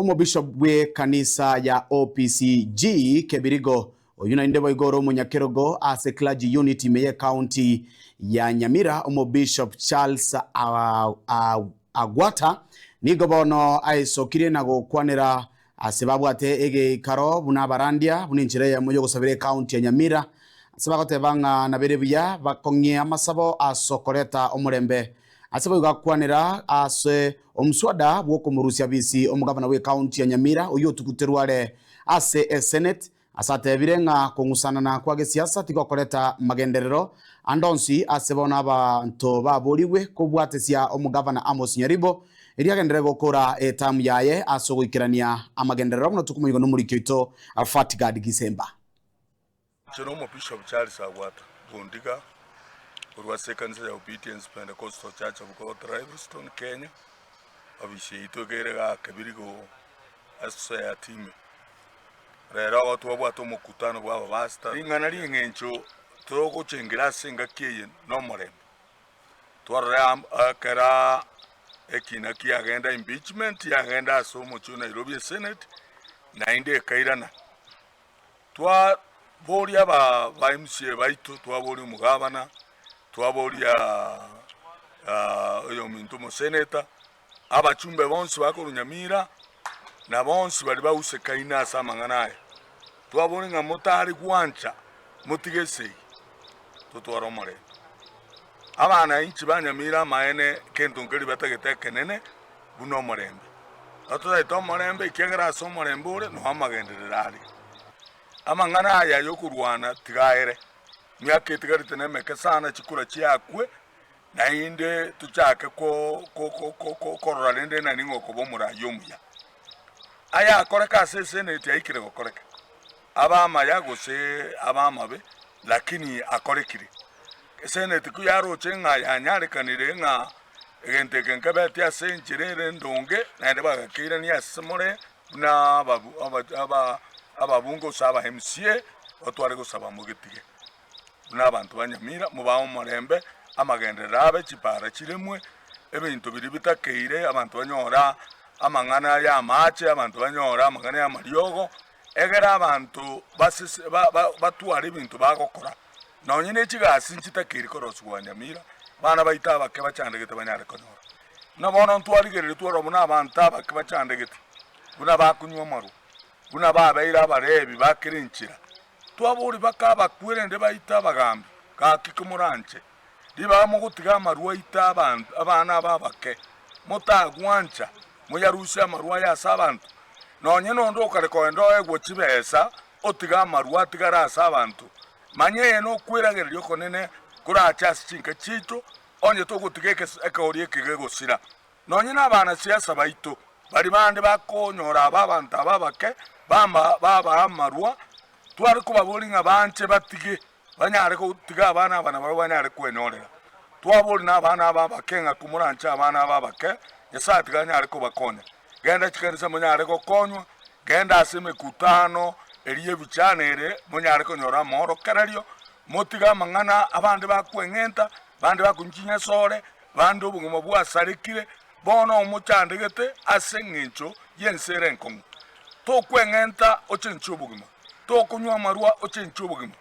Omobishop bw'ekanisa ya OPCG Kebirigo, oyio naende boigo ore omonyakerogo ase Clergy Unit ime y'ecounty ya Nyamira, Omobishop Charles Agwata, nigo bono aesokirie na gokwanera ase babwate egeikaro buna abarandia buna enchera eyemo y'ogosabera ecounty ya Nyamira ase bagoteba ng'a nabere buya bakong'ie amasabo ase okoreta omorembe Ase boigo akwanera ase omswada bw'okomorusia bisi omogavana bw'ecounty ya Nyamira oyio otuguterwe are ase esenate ase atebire ng'a kong'usanana kwa gesiasa tigokoreta magenderero ande onsi ase bono abanto baborigwe kobwatesia omogavana Amos Nyaribo erio agenderere gokora etamu yaye ase ogoikerania amagenderero buna tokomoigwa nomoriki oito Fatgard Gisemba. Inche n'Omobishop Charles Agwata Gondiga korwa ase ekanisa ya Obedience Pentecostal Church of God Livingstone Kenya, ofisi yaito iga ere igaa Kebirigo ase society ime. Rero igo twabwate omokutano bwa abapastor, ring'ana ri'eng'encho togochengera ase engaki eye nomorembe. Twarora am- ekera ekina kiagenda impeachment yagenda ase omochie o Nairobi esenate, naende ekairana. Twaboria aba ba MCA baito, twaboria omogabana, twaboria oyominto omoseneta, abachumbe bonsi bakorwa Nyamira, na bonsi baria bausekaine ase amang'ana aya. Twaboria ng'a motare gwancha motige esegi, totware omorembe. Abanainchi ba Nyamira amaene kento nkeria batagete ekenene buna omorembe. Totaete omorembe, ekiagera ase omorembe ore noo amagenderero are. Amang'ana aya ay'okorwana tiga aere, emiaka etigarete nemeke sana chikura chiakwe, naende tochake ko- ko- ko- ko- ko- korora rende nani ng'a okoba omoraia omuya. Ayakoreka ase eseneti aikire gokoreka, abe amaya gose abe amabe, lakini akorekire. Eseneti koyaroche ng'a yanyarekanire ng'a egento eke nkebeti ase enchera ere endonge, naende bagakeirania ase more buna ababu aba aba ababunge gose aba MCA, batware gosaba mogetige. Buna abanto ba Nyamira, mobae omorembe, amagenderero abe, chipara chiremwe, ebinto biria bitakeire, abanto banyore amang'ana ya amache, abanto banyore amang'ana ya amariogo, egere abanto basese ba ba batware ebinto bagokora. Nonye ne chigasi nchitakeire korosigwa Nyamira, abana baito abake bachandegete banyare konyora. Buna bono ntwarigereria twarora buna abanto abake bachandegete, buna bakonywa amarwa, buna babeire abarebi ba kera enchera. Twaboria baka abakwe rende baito abagambi, gaki kimoranche, ribaga mogotiga amarwa aito abanto abana aba abake, motagwancha moyarusie amarwa aya ase abanto. Nonye nonde okare kogenda oegwe chibesa, otige amarwa atigare ase abanto. Manya eye nokweragereria okonene korache ase chinka chiaito, onye togotiga ekegoria eke gegosira. Nonye nabanasiasa baito, baria bande bakonyora aba abanto aba abake, babaa amarwa, tware kobaboria ng'a banche batige, banyare gotiga abana aba nabarabwo banyare kwenyorera. Twaboria na abana aba abake ng'a komoranche abana aba abake, Nyasae tiga anyare kobakonya. Genda chikanisa monyare gokonywa, genda ase emekutano eria y'ebichana ere monyare konyora amorokererio, motige amang'ana abande bakweng'enta, abande bakonywa chinyasore, bande obogima bwasarekire, bono omochandegete ase engencho y'ense ere enkong'u. Tokweng'enta ochenchie obogima, tokonywa amarwa ochenchie obogima.